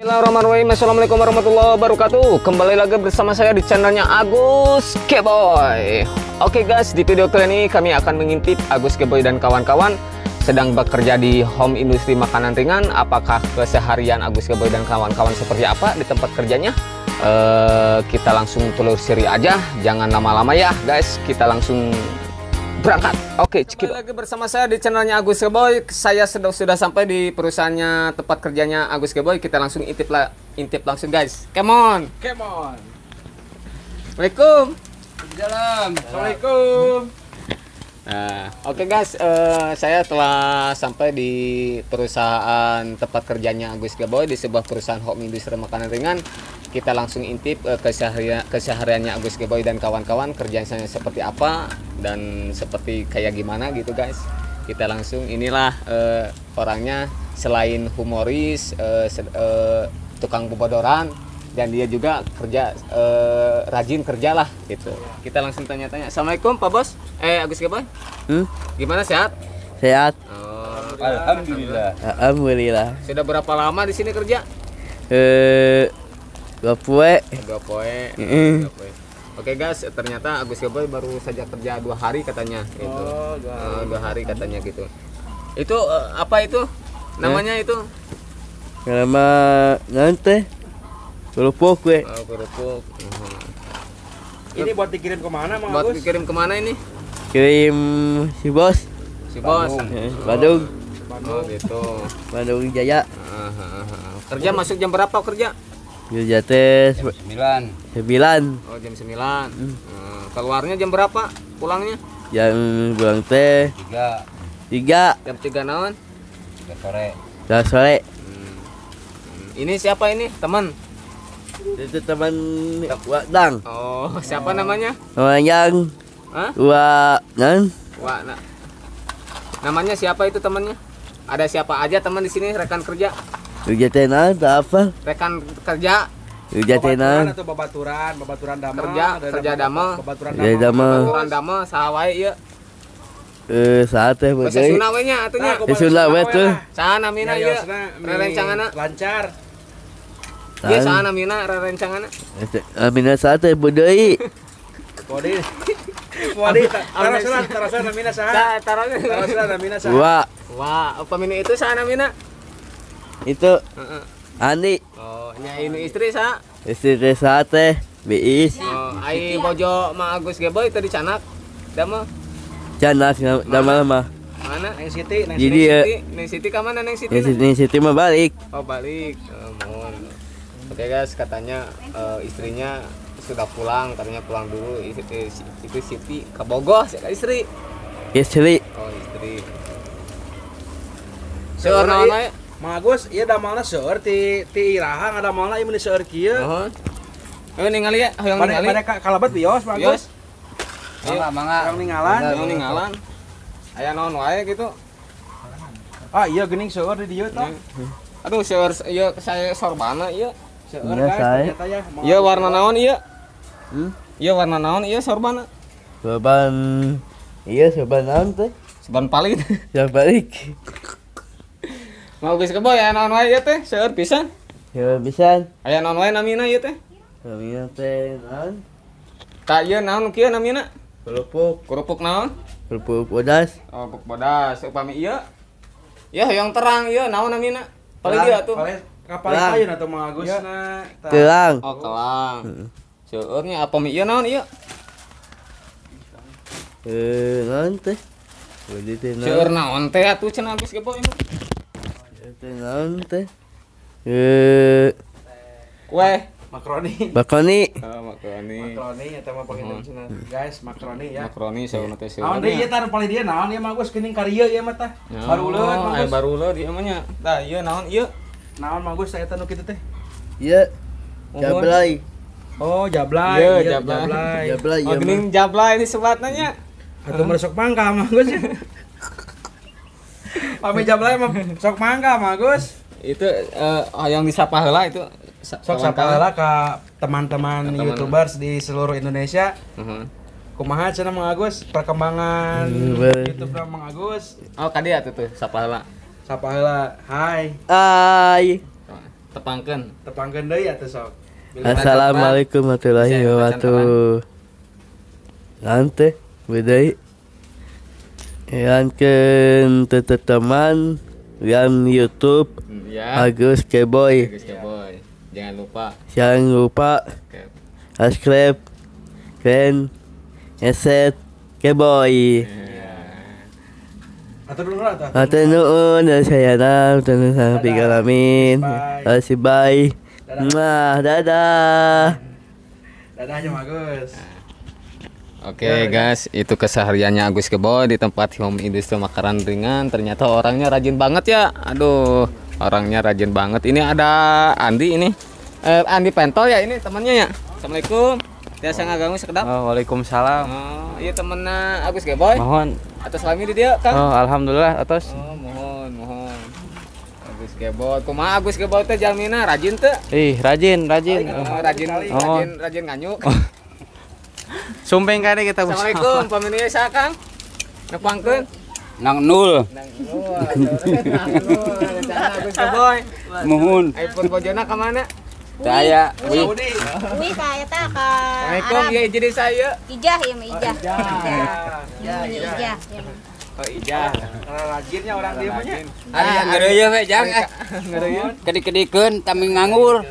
Bismillahirrahmanirrahim. Assalamualaikum warahmatullahi wabarakatuh. Kembali lagi bersama saya di channelnya Agus Geboy. Oke guys, di video kali ini kami akan mengintip Agus Geboy dan kawan-kawan sedang bekerja di home industri makanan ringan. Apakah keseharian Agus Geboy dan kawan-kawan seperti apa di tempat kerjanya? Kita langsung telusuri aja, jangan lama-lama ya guys, kita langsung berangkat. Oke, kembali lagi bersama saya di channelnya Agus Geboy. Saya sudah sampai di perusahaannya, tempat kerjanya Agus Geboy. Kita langsung intip langsung guys. Come on. Come on. Assalamualaikum. Jalan. Assalamualaikum. Nah, oke guys, saya telah sampai di perusahaan tempat kerjanya Agus Geboy, di sebuah perusahaan home industri makanan ringan. Kita langsung intip kesehariannya Agus Geboy dan kawan-kawan, kerjanya seperti apa dan seperti kayak gimana gitu guys. Kita langsung, inilah orangnya, selain humoris, tukang bobodoran, dan dia juga kerja rajin kerja lah gitu. Kita langsung tanya-tanya. Assalamualaikum Pak Bos. Agus Geboy. Gimana, sehat? Sehat. Oh, alhamdulillah. Alhamdulillah. Sudah berapa lama di sini kerja? 2 poe. 2 poe. Oke guys, ternyata Agus Geboy baru saja kerja 2 hari katanya gitu. Oh, 2 hari. 2 hari katanya gitu. Itu apa itu? Namanya itu? Nama nanti kerupuk we. Oh, kerupuk. Ini buat dikirim kemana, Mang Buat Agus? dikirim kemana ini? Kirim si bos. Si bos. Bandung. Oh, gitu. Bandung Jaya. Kerja masuk jam berapa kerja? Kerja teh 9. 9. Oh, jam 9. Keluarnya jam berapa? Pulangnya? Jam pulang teh 3. Jam 3 naon? 3 sore. 3 sore. Ini siapa ini? Teman? Itu teman Wadang. Oh, siapa namanya? Yang Hah? Wa nan. Wa na. Namanya siapa itu temannya? Ada siapa aja teman di sini, rekan kerja? Kerja teh naon apa? Rekan kerja. Kerja teh naon? Atau babaturan, babaturan damel. Kerja damel. Babaturan damel. Babaturan damel saha wae ieu? Saha teh Bahasa Sunda we nya atuh nya. Sunda we tuh. Saha namina ieu? Rerencanganna. Lancar. Ieu saha namina rerencanganna? Namina saha teh Budai. Bodi. Bodi tarosna namina saha? Tarosna namina saha? Wa. Wa, upamina itu saha namina? Itu Andi. Oh, nya ini istri sa? Istri teh saha teh? Biis. Oh, ai bojo Ma Agus Geboy tadi canak. Damel. Canak damel mah. Mana? Neng Siti, Neng Siti. Neng Siti ka mana Neng Siti? Neng Siti mah balik. Oh, balik. Oh, mohon. Oke guys, katanya istrinya sudah pulang, katanya pulang dulu. Itu Siti ke Bogor, istri. Istri. Oh, istri. Seueur naon wae? Mang Agus, ieu damalna seueur ti iraha ngadamalna ieu meuni seueur kieu. Heeh. Ayo ningali ya, hoyong ningali. Bade kalabat bios Mang Agus. Mangga, mangga. Hoyong ningalan. Hoyong ningalan. Aya naon wae gitu. Ah, iya geuning seueur di dieu tah. Aduh, seueur ieu saya sorbana ieu. Seueur guys ternyata ya. Ieu warna naon ieu? Ieu warna naon ieu sorbana? Sorban ieu sorban naon teh? Sorban palit. Sorban balik. Mau Agus Geboy aya naon wae ieu teh? Seueur pisan. Seueur pisan. Aya naon wae namina ieu teh? Namina teh naon? Tah ieu naon kieu namina? Kerupuk. Kerupuk naon? Kerupuk bodas. Oh, kerupuk bodas. Upami ieu? Ieu hoyong terang ieu naon namina? Paling ieu atuh. Kapal ayeuna atuh Mang Agus na. Kelang. Oh, kelang. Seueur nya upami ieu naon ieu? Naon teh? Seueur naon teh atuh cenah Agus Geboy mah. Teh naon teh? Kue makaroni. Makaroni. Oh, makaroni. Makaroni eta mah panginten cenah. Guys, makaroni ya. Makaroni sauna teh seueur. Naon deui ieu tah paling dia naon ieu Mang Agus geuning karieu ieu mah tah. Baruleut Mang Agus. Baruleut ieu mah nya. Tah ieu naon ieu? Naon Mang Agus eta nu kitu teh? Ieu jablay. Oh, jablay. Ieu jablay. Jablay. Oh, geuning jablay disebatna nya. Atuh meresok mangga Mang Agus. Pami jablay mah sok mangga Mang Agus. Itu yang disapa heula itu. Sok sapa heula ka teman-teman YouTubers di seluruh Indonesia. Kumaha cenah Mang Agus perkembangan YouTube Mang Agus? Oh, ka dieu atuh tuh sapa heula. Sapa heula. Hai. Hai. Tepangkeun. Tepangkeun deui atuh sok. Assalamualaikum warahmatullahi wabarakatuh. Nanti bedai. Yang teman yang YouTube ya. Agus Keboy. Agus Keboy. Jangan lupa. Jangan lupa subscribe, dan share Keboy. Atur nuhun saya nam tanu sampai kalamin. Kasih bye. Mwah, dadah. Dadah aja Agus. Oke guys, itu kesehariannya Agus Keboy di tempat home industri makanan ringan. Ternyata orangnya rajin banget ya. Aduh, orangnya rajin banget. Ini ada Andi ini. Andi Pentol ya ini temannya ya. Assalamualaikum. Biasa ngaganggu sekedap. Oh, waalaikumsalam. Oh, iya temennya Agus Keboy. Mohon. Atas lami di dia, Kang. Oh, alhamdulillah atas. Oh, mohon, mohon. Agus Keboy. Kumaha Agus Keboy teh jalmina rajin teu? Ih, rajin, rajin. Oh, rajin, oh. Rajin, rajin nganyuk. Oh. Sumpeng kade kita. Assalamualaikum, pamilya sa Kang. Nepangkeun. Nang nul. Nang nul. Nang nul. Agus Keboy. Mohon. iPhone bojona ka mana? Saya Wi. Wi ka eta ka. Assalamualaikum, ya jadi saya. Ijah ya mah Ijah. Ijah. Ijah. Oh, Ijah. Rajinnya orang dia mah nya. Ah, ngeureuyeun we jang. Ngeureuyeun. Kedik-kedikeun tami nganggur.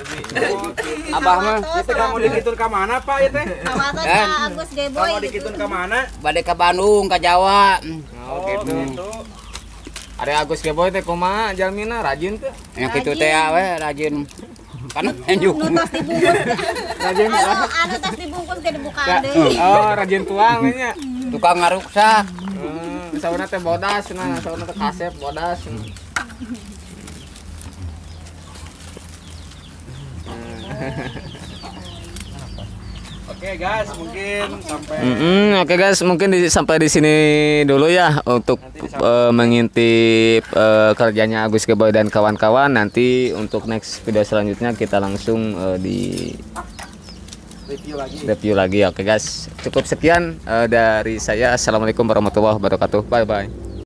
Abah mah. Ieu teh kamu dikitun ka mana, Pak ieu teh? Kawatos ka Agus Keboy. Kamu dikitun ka mana? Bade ka Bandung, ka Jawa. Oh, gitu. Ada Agus Keboy teh kumaha jalmina rajin teh? Yang kitu teh we rajin. Karena enjuk. Nu tos dibungkus. Rajin anu tos dibungkus teh dibukaan deui. Oh, rajin tuang nya. Tukang ngaruksak. Sauna teh bodas, nah sauna teh kasep bodas. Oke guys, mungkin sampai oke guys, mungkin sampai di sini dulu ya untuk mengintip kerjanya Agus Keboy dan kawan-kawan. Nanti untuk next video selanjutnya kita langsung di review lagi. Oke guys, cukup sekian dari saya. Assalamualaikum warahmatullahi wabarakatuh. Bye bye.